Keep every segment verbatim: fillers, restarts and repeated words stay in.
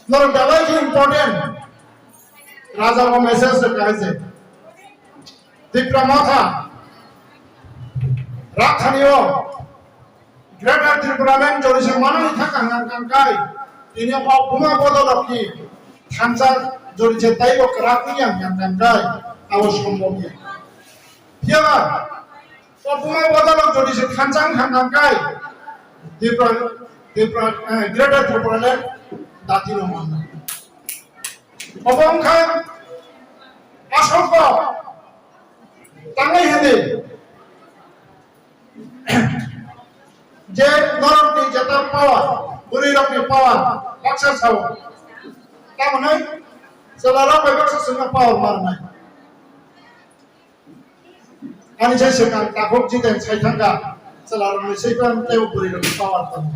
Norok belai khe important. Raja o message rwkha hai se. Tipra Motha rathani o Greater Tipraland jodi se manwi thangkha hwnka hwnkha khe, tini o buma bodolokni thansa jodi se taibo kwrak wngya hwnka hwnkha khe, abo sombobya. Phiya ba, o buma bodolok jodi se thansa wngkha hwnka hwnkha khe, Tipra, Tipra, eh, Greater Tipraland datino manna. Obo wngkha aswk kok tangwi hindi. Je norokni jeta power, bwrwirokni power, baksa sao. Tamoni chwlarok bai baksa chwngno power marnai. Ani je swkang takhuk jiten sai thangkha, chwlarokni saipan tei bwrwirokni power tongo.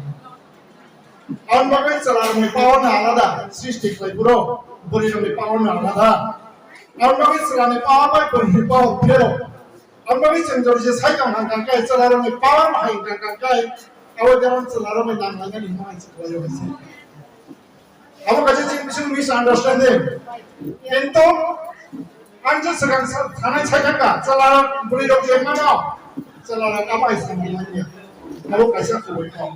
Aboni bagwi chwlarokni power no alada sristi khlai phuru, bwrwirokni power no alada. Aboni bagwi chwlani power bai bwrwini power phero. Aboni bagwi chwng jodi se sai tong hwnka hwnkhe, chwlarokni power bahai hwnka hwnkhe, abo karon chwlarokni nang lainani hwnma hai se khlaio hai se. Abo kaisa chini bising misunderstanding. Kintu ang je swkang sa-, sanai sai thangkha, chwlarok bwrwirok je mano, chwlarok abo hai samani manya. Abo kaisa kubui kok.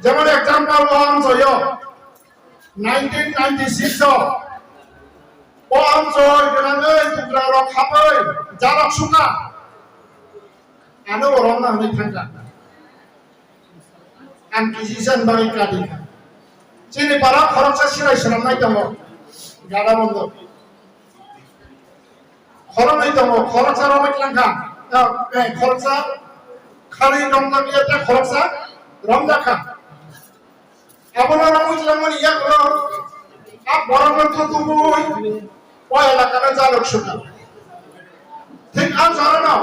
Jemon example o amchoyo nineteen ninety-six o o amchoi gwnangwi tukrarok hapwi jarok sukha. Ano bo romna hwnwi thangkha. Ang kisi san bagwi kati kha. Chini para khoroksa silai swnamnai tongo. Gada bondo. Khoroknwi tongo, khoroksa romwi tlangkha. Ah, eh, khoroksa khali romjakya tei khoroksa romjakha. Abono romwi tlangmani yagulo a borokno tutubui o elakano jalok sukha. Thik a jorano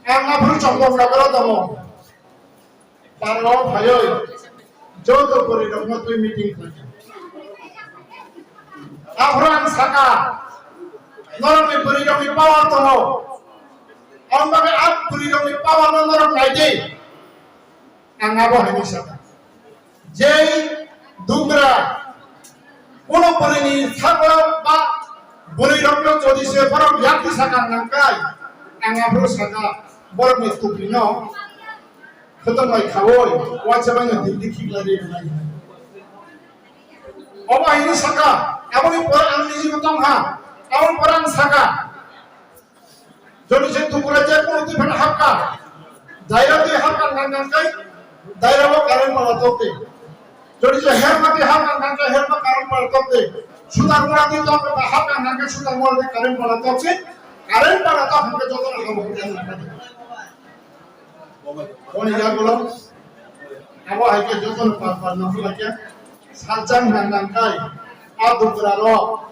ang aphuru Chongdong nogoro tongo. Parao phaiwi joto bwrwirokno twi meeting khlaikha. Aphuru ang sakha, norokni bwrwirokni power tongo. Aboni bagwi a bwrwirokni power no norok naidi. Ang abo hinwi sakha. Jei dugra kuno bwrwini sago ba bwrwirokno jodi se borok yakti sakha nangkai, ang aphuru sakha, borokni tupino khotong bai khaui, uaisa bai no dikdi khiklai ri nai. Obo hinwi sakha, aboni pore ang niji bo tongkha, aboni pore ang sakha. Jodi se tupura je kuno twi phano hapkha, daira twi hapkha nang nang kai, daira bo current pala tokte. Jodi se herma twi hapkha nang kai, herma current pala tokte. Sutar mura twi tokte ba hapkha nang kai, sutar mura twi current pala tokte. Current pala tok hapkha joto na habo hapkha nang kai. Boni yagulo abo hai khe jotono par par nang khe salchang nang nang kai a dukra rok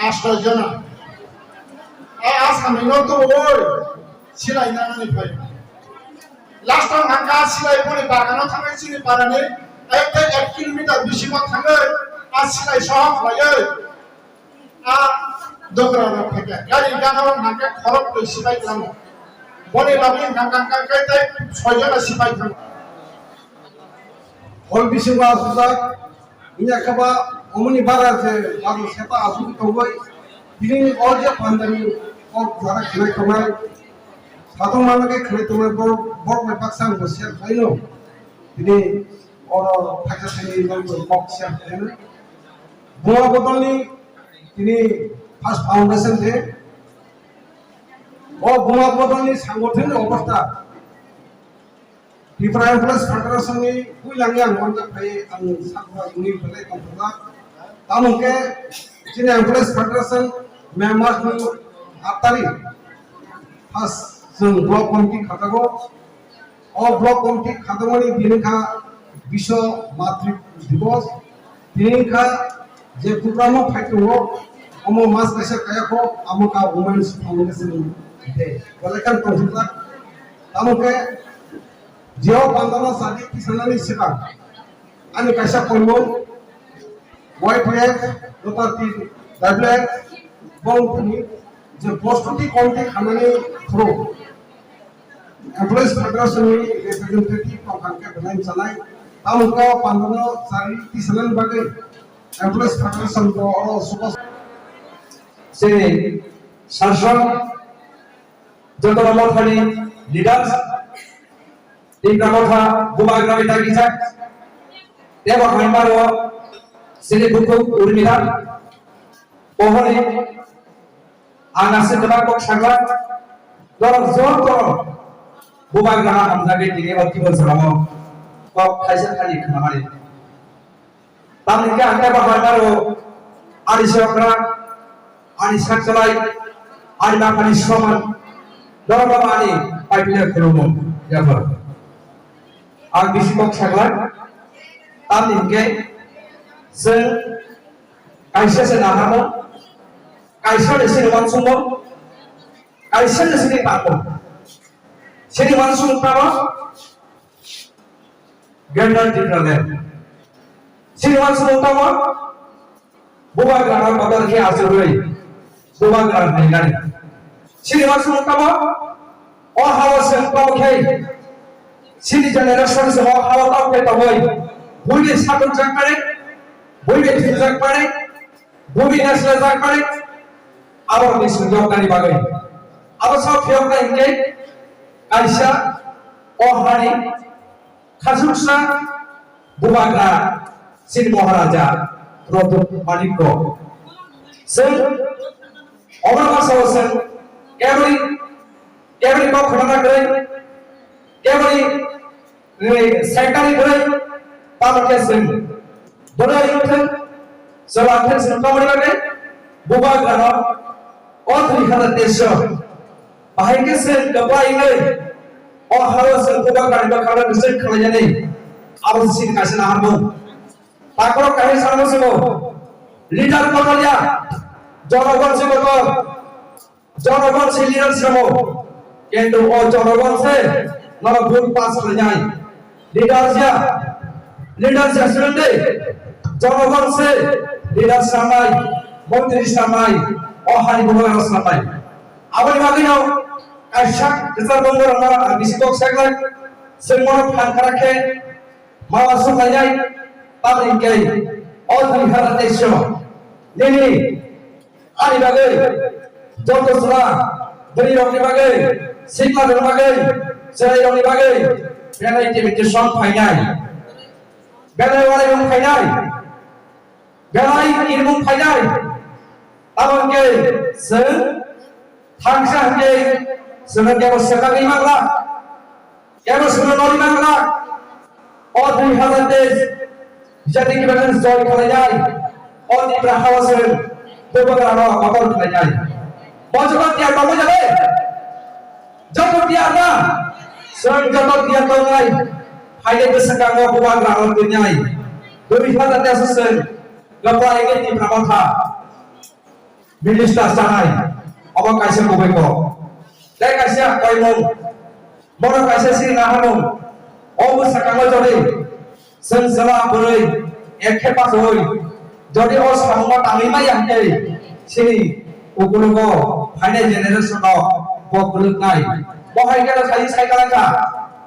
asto jona a asami no tu oi silai nang ni phai last time hangka silai boni bagano thangai chini parani ek kilometer bisi ma thangai a silai sohok lai. A dukra rok phaikha, gari gana o hwnka khe khorok twi sipai tlango. Boni bagwi hwnka hwnka khe tei soi jona sipai thango. Hol bisingo asujak, wngya khe ba omoni bara je bagwi sepa asugwi tongwi, tini o je pandani kok jora khnai tongnai, satung mano khe khnai tongnai, borok, borok bai baksa ang bo share khlaino. Tini oro thaisa thani kok share khlaino. Buma bodolni tini first foundation day. O Buma bodolni sangothonni obostha Tripura Employees Federation ni puilangni ang uanjak phai ang sakha wngwi belai tongthokjak. Tamo hwnkhe chini Employees Federation members ni aat tarikh first chwng block committee khajago. O block committee khajakmani bini kha biswa matri divos, tini kha je program o phai tongo, omo mas kaisa kaya kho, amo kha Women's Foundation Day. Belai khan tongthokjak. Tamo khe jeo pandano sadi tisanani swkang ani kaisa koimung Y T F Rotati Daibler bongni je prostuti committee khamani through Employees Federation ni representative tongkha hwnkhe belai chanai. Tamungka pandano sari tisanan bagwi Employees Federation bo oro suko. Chini sasok joto mothani leaders, Tipra motha bubagrani dagijak, tebo hai maro chini bukhuk Urmila, pohori Ang aswk kwbang kok saglak, norok joto bubagrano hamjagwi tini o tibol salamo kok thaisa thani khnamani. Tamni hwnkhe ang tei bahai maro ani sokra, ani sakchalai, ani maphani soman, norokno ani paipilai khulumung yaphar. Ang bisi kok saglak, tamni hwnkhe chwng kaisa se naharmung, kaisa ni sini wansukmung, kaisa ni sini tangmung. Sini wansukmung tamo Greater Tipraland. Sini wansukmung tamo bubagrano kotor khe achugwi bubagra hwnwi nani. Sini wansukmung tamo o hao chwng tamo khe sini generation se o hao tamo khe tongwi buini satung jak mani, buini thumjak mani, Bumi naisla jak mani, aborokni swngjoknani bagwi. Abo sao phiyoknai hinkhe kaisa o hani khasuksa bubagra chini Maharaja Pradyot Manikko. Chwng omo bwsao chwng keboni, keboni kok khwnana kwrwi, keboni Nini saitani bwrwi tamo khe chwng bwrwi wngthwng, chwla wngthwng chwng tongmani bagwi bubagrano o dui hazar teis o bahai khe chwng kwplai wngwi o hao chwng bubagrani bwkhano reject khlainani abo chini kaisa naharmung. Takhorok kahai sanmo swngo, leader kotor ya, jonogon se kotor. Jonogon se leader samo, kintu o jonogon se nono vote pass khlainai. Leader ya, leader ya swnamdi, jonogon se leader sanai, montri sanai, o hani bubagrano sanai. Aboni bagwino kaisa kwchar bongorokno ang bisi kok saklai, chwng bono phan khara khe, Mama sukainai tamni hwnkhe o dui hazar teis o nini ani bagwi joto chwla bwrwirokni bagwi, siklarokni bagwi, chwrairokni bagwi belai invitation phainai, belai uanaimung phainai. Belai kirmung phainai. Abo hwnkhe chwng thangsa hwnkhe chwngno kebo swkagwi mangla, kebo chwngno nori mangla. O dui hazar teis jati kibagan joy khlainai. O Tipra hao chwng bubagrano kotor khlainai. Bo joto tiyar tongwi jale. Joto tiyar na. Chwng joto tiyar tongnai. Haile bwswkango bubagrano twinai. Dui hazar teis chwng Gabla ege Tipra Motha minister sanai, obo kaisa kubui kok. Tei kaisa koimung, bono kaisa siri naharmung. O bwskango jodi chwng chwla bwrwi ek khe pachaui, jodi o samungno tangwi maya hwnkhe sini ukulugo phainai generation no bo kwlwknai. Bo hai khe sai sai kalaikha,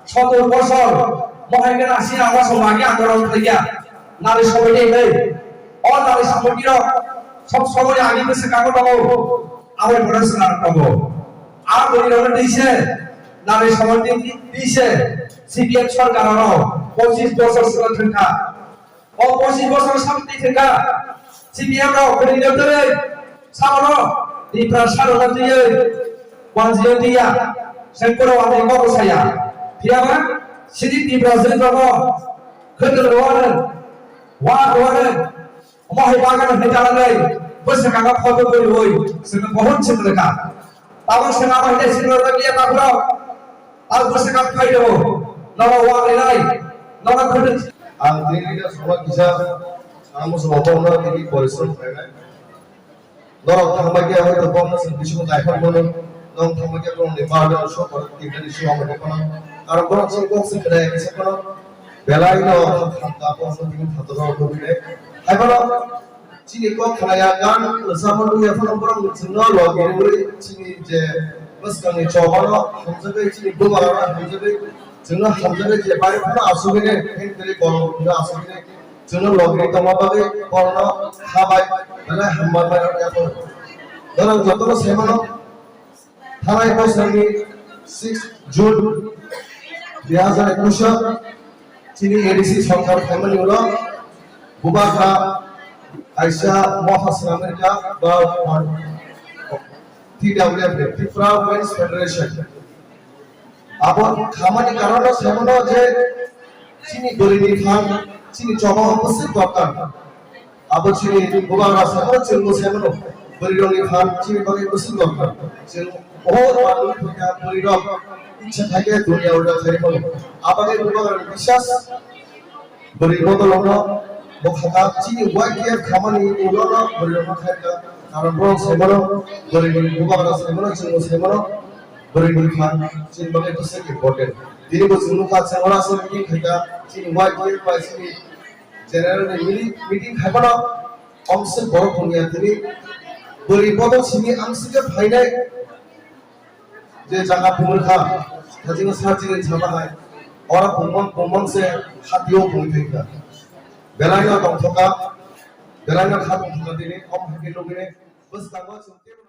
sotur bosor, bo hai khe sini abo samung age andolon khlaikha. Nari somoiti hinwi, o nari somoiti rok sob somoi ani bwskango tongo, aboni pore swnam tongo. A bwrwi rokno twi se, nari somoiti twi se, C P M sorkar oro pochis bosor swnam thangkha. O pochis bosor samti thangkha, C P M rok bwrwi rok twi, sabono Tipra sarokno twiwi, wanjio twiya, sengkoro wanjio kok saya. Phiyaba, sini Tipra jwng rokno, khwtwng rwano, wa rwano, Omo hai bagano hinwi talangwi bwswkango photo twiwi chwngno bohor chwng rwkha. Tabuk chwng abo hinwi chwng rwjakliya takhurok. Tabuk bwswkang phai rwo. Nono wak rinai. Nono khwtwng. Ang tini kisa soba kisa ang muchungo bono tini porishrom khlainai. Norok thangbai khe hoi to bono chwng bisingo naithok mano. Norok thangbai khe borokni murder sokor tini bisingo hoi to bono. Aro bono chwng kok se khlai kisa bono. Belai no hamka bono tini phataro rwbide. Hai bono Chini kok khlaiya gan rwchapmung ya phano borok chwngno logi rwui chini je bwskangni chobano hamjagwi chini bubagrano hamjagwi Chwngno hamjaknai je bai phano asugwi ne, phentri bolong phano asugwi ne, chwngno logri tongma bagwi borokno khabai, belai hambai bai rok yapon. Norok jotono saimano, thanai bosongni six June dui hazar ekwis o chini A D C sorkar phaimani ulo bubagra kaisa motha swnamwi rwkha ba T W F, Tripura Women's Federation. Abo khamani karon no saimano je chini bwrwini phan, chini choba o bwswk dorkar. Abo chini bubagra saimano, chwngbo saimano, bwrwirokni phan chini bagwi bwswk dorkar. Chwng o manwi thangya bwrwirok ichha thaikhe dunia ulta khaimano. Aboni bubagrani biswas bwrwi bodolno bo khaka chini Y T F khamani ulono bwrwirokno khaika. Karon borok saimano, bwrwini bubagra saimano, chwngno saimano, bwrwini phan chini bagwi bwswk important. Tini bo chwng nukha, chwng oro aswk meeting khaika, chini Y T F bai chini general ni meeting, meeting khaimano, omswk borok wngya tini bwrwi bodol simi amswk khe phainai. Je jaga phunukha, thajino surgery sama hai, ora phunukmang, phunukmang se hatio phunuk thangkha. Belai no tongthoka, belai no kha tongthoka tini, om happy logine, bwskango chwng tei